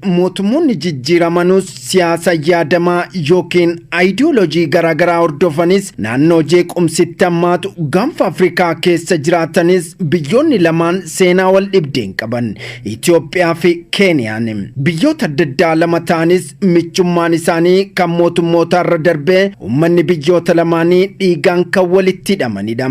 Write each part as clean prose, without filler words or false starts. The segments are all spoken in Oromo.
Mootummoonni jijjiiramanus, siyaasa yaadamaa yookiin aayidiyoolojii garaagaraa hordofanis, naannoo jeequmsitti hammaatu Gaanfa Afrikaa keessa jiraatanis, biyyoonni lamaan seenaa wal dhibdeen qaban. Itoophiyaa fi Keeniyaan biyyoota adda addaa lama ta'anis, michummaan isaanii kan mootummoota irra darbee uummanni biyyoota lamaanii dhiigaan kan walitti hidhamanidha.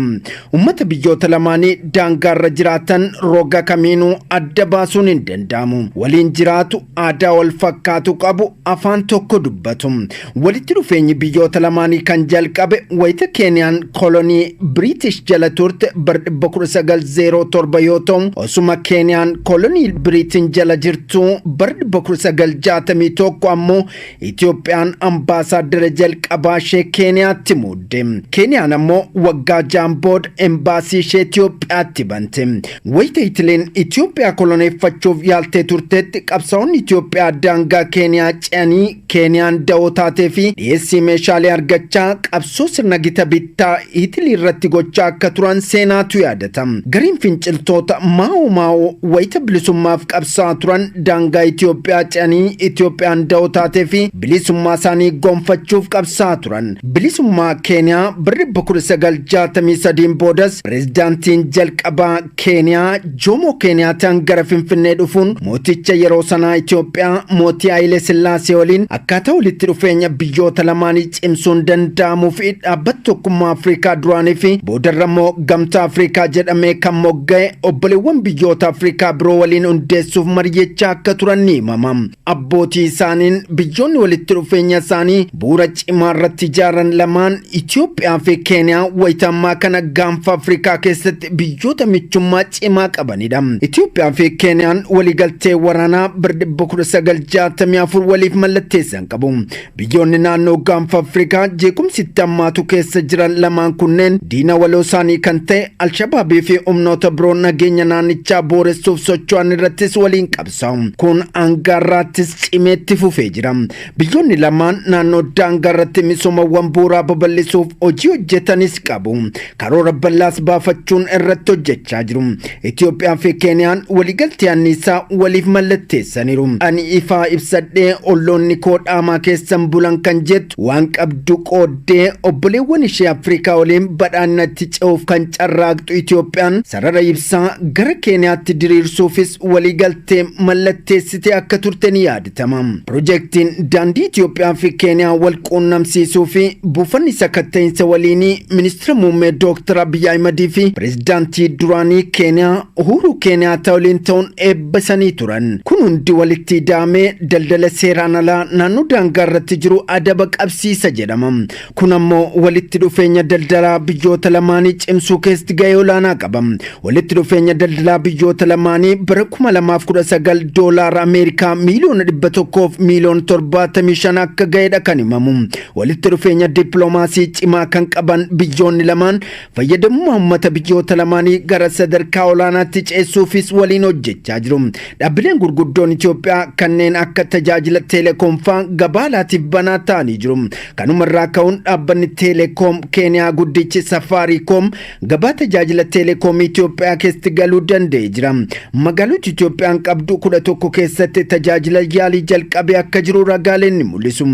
Uummata biyyoota lamaanii daangaarra jiraatan roga kamiinuu adda baasuun hin danda'amu. Waliin jiraatu, aadaa wal fakkaatu qabu, afaan tokko dubbatu. Walitti dhufeenyi biyyoota lamaanii kan jalqabe wayita Keeniyaan kolonii Biriitish jala turte bara 1907 yoo ta'u, osuma Keeniyaan kolonii Biriitiin jala jirtu bara 1961 ammoo Itoophiyaan ambaasaaddara jalqabaa ishee Keeniyaatti muudde. Keeniyaan ammoo waggaa 6n booda embaasii ishee Itoophiyaatti bante. Wayita Itileen Itoophiyaa koloneeffachuuf yaaltee turtetti, qabsaa'onni Itoophiyaa daangaa Keeniyaa ce'anii Keeniyaan da'oo taatee fi dhiyeessii meeshaalee argachaa qabsoo sirna gita bittaa Itilii irratti gochaa akka turan seenaatu yaadata. Gariin finciltoota Maa'oo Maa'oo wayita bilisummaaf qabsaa'aa turan daangaa Itoophiyaa ce'anii Itoophiyaan da'oo taatee fi bilisummaa isaanii gonfachuuf qabsaa'aa turan. Bilisummaa Keeniyaa bara 1963 boodas pireezidaantiin jalqabaa Keeniyaa Joomoo Keeniyaataan gara Finfinnee dhufuun mooticha yeroo sanaa Itoophiyaa, mootii Hayilee Sillaasee waliin akkaataa walitti dhufeenya biyyoota lamaanii cimsuun danda'amuu fi dhaabbata Tokkummaa Afrikaa duraanii fi boodarra immoo Gamtaa Afrikaa jedhamee kan mogga'e obboleewwan biyyoota Afrikaa biroo waliin hundeessuuf mari'achaa akka turan ni himama. Abbootii isaaniin biyyoonni walitti dhufeenya isaanii bu'uura cimaa irratti ijaaran lamaan, Itoophiyaa fi Keeniyaa, wayita ammaa kana Gaanfa Afrikaa keessatti biyyoota michummaa cimaa qabanidha. Itoophiyaa fi Keeniyaan waliigaltee waraanaa bara 1964 waliif mallatteessan qabu. Biyyoonni naannoo Gaanfa Afrikaa jeequmsi itti hammaatu keessa jiran lamaan kunneen diina waloo isaanii kan ta'e Alshabaabii fi humnoota biroo nageenya naannichaa booressuuf socho'an irrattis waliin qabsaa'u. Kun hangaarraattis cimeetti fufee jira. Biyyoonni lamaan naannoo daangaa irratti misoomawwan bu'uuraa babal'isuuf hojii hojjetanis qabu. Karoora bal'aas baafachuun irratti hojjechaa jiru. Itoophiyaa fi Keeniyaan waliigaltee anniisaa waliif mallatteessaniiru. "Ani ifaa ibsadhee olloonni koo dhaamaa keessan bulan" kan jettu, waan qabdu qooddee obboleewwan ishee Afrikaa waliin badhaadhinatti ce'uuf kan carraaqxu Itoophiyaan sarara ibsaa gara Keeniyaatti diriirsuufis waliigaltee mallatteessitee akka turte ni yaadatama. Piroojeektiin daandii Itoophiyaa fi Keeniyaa wal quunnamsiisuu fi buufanni sakatta'insa waliinii ministeera muummee Dooktar Abiyyi Ahimadii fi pireezidaantii duraanii Keeniyaa Uhuru Keeniyaattaa waliin ta'uun eebbisanii turan. Kun hundi walitti ida'amee daldala seeraan alaa naannoo daangaa irratti jiru adaba qabsiisa jedhama. Kun ammoo walitti dhufeenya daldalaa biyyoota lamaanii cimsuu keessatti gahee olaanaa qaba. Walitti dhufeenya daldalaa biyyoota lamaanii bara 2019 doolaara Ameerikaa miiliyoona 175 akka gahedha kan himamu. Walitti dhufeenya dippiloomaasii cimaa kan qaban biyyoonni lamaan fayyadamummaa uummata biyyoota lamaanii gara sadarkaa olaanaatti ceessuufis waliin hojjechaa jiru. Dhaabbileen gurguddoon Itoophiyaa kanneen akka tajaajila teelekoom fa'aa gabaa alaatiif banaa ta'anii jiru. Kanumarraa ka'uun dhaabbanni teelekoom Keeniyaa guddichi Safaariikoom gabaa tajaajila teelekoomii Itoophiyaa keessatti galuu danda'ee jira. Magaalota Itoophiyaan qabdu 11 keessatti tajaajila yaalii jalqabee akka jiru ragaaleen ni mul'isu.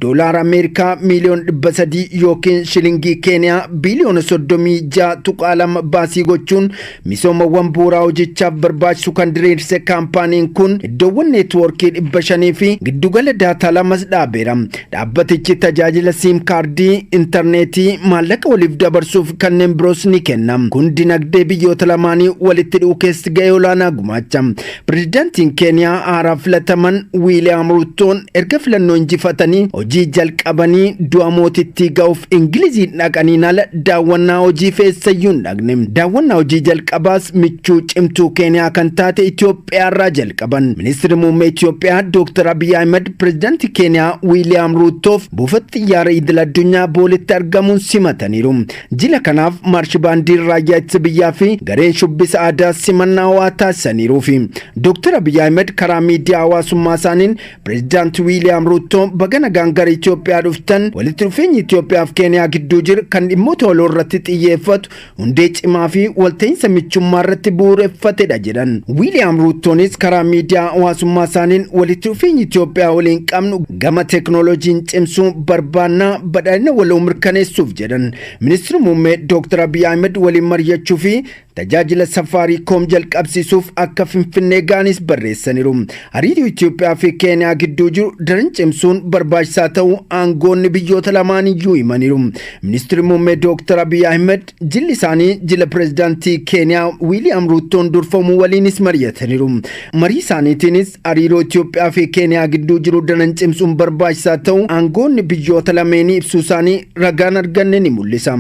Doolaara Ameerikaa miiliyoona 300 yookiin shilingii Keeniyaa biiliyoona 36.2 baasii gochuun misoomawwan bu'uuraa hojichaaf barbaachisu kan diriirse kaampaaniin kun iddoowwan neetwoorkii 500 fi giddugala daataa lamas dhaabeera. Dhaabbatichi tajaajila siim kaardii, intarneetii, maallaqa waliif dabarsuuf kanneen biroos ni kenna. Kun dinagdee biyyoota lamaanii walitti dhuu keessatti gahee olaanaa gumaacha. Pireezidaantiin Keeniyaa haaraa filataman Wiiliyaam Ruutoon erga filannoo injifatanii hojii jalqabanii du'a mootittii ga'uuf Ingiliziin dhaqaniin ala daawwannaa hojii feessayyuu hin dhaqne. Daawwannaa hojii jalqabaas michuu cimtuu Keeniyaa kan taate Itoophiyaa irraa jalqaban. Ministeerri muummee Itoophiyaa Dr. Abiyyi Ahmed pireezidaantii Keeniyaa Wiiliyaam Ruutoof buufata xiyyaara idil addunyaa Booletti argamuun simataniiru. Jila kanaaf maarshi baandiin raayyaa ittisa biyyaa fi gareen shubbisa aadaa simannaa ho'aa taasisaniiruufi. Dr. Abiyyi Ahmed karaa miidiyaa hawaasummaa isaaniin pireezidaantii Wiiliyaam Ruutoo baga nagaan gara Itoophiyaa dhuftan, walitti dhufeenyi Itoophiyaa fi Keeniyaa gidduu jiru kan dhimmoota waloo irratti xiyyeeffatu, hundee cimaa fi walta'iinsa michummaa irratti bu'uureffatedha jedhan. Wiiliyaam Ruutoonis karaa miidiyaa hawaasummaa Gama isaaniin, walitti dhufeenya Itoophiyaa waliin qabnu gama teeknooloojiin cimsuu barbaannaa, badhaadhina waloo mirkaneessuuf jedhan. Ministeerri muummee Dr. Abiy Ahmed waliin mari'achuu fi tajaajila Safaariikoom jalqabsiisuuf akka Finfinnee ga'anis barreessaniiru. Hariiroo Itoophiyaa fi Keeniyaa gidduu jiru daran cimsuun barbaachisaa ta'uu aangoonni biyyoota lamaan iyyuu himaniiru. Ministeerri muummee Dr. Abiy Ahmed jilli isaanii jila pireezidaantii Keeniyaa Wiiliyaam Ruuttoon durfamuu waliinis mari'ataniiru. Marii isaaniitiinis hariiroo Itoophiyaa fi Keeniyaa gidduu jiru daran cimsuun barbaachisaa ta'uu aangoonni biyyoota lameenii ibsuu isaanii ragaan arganne ni mul'isa.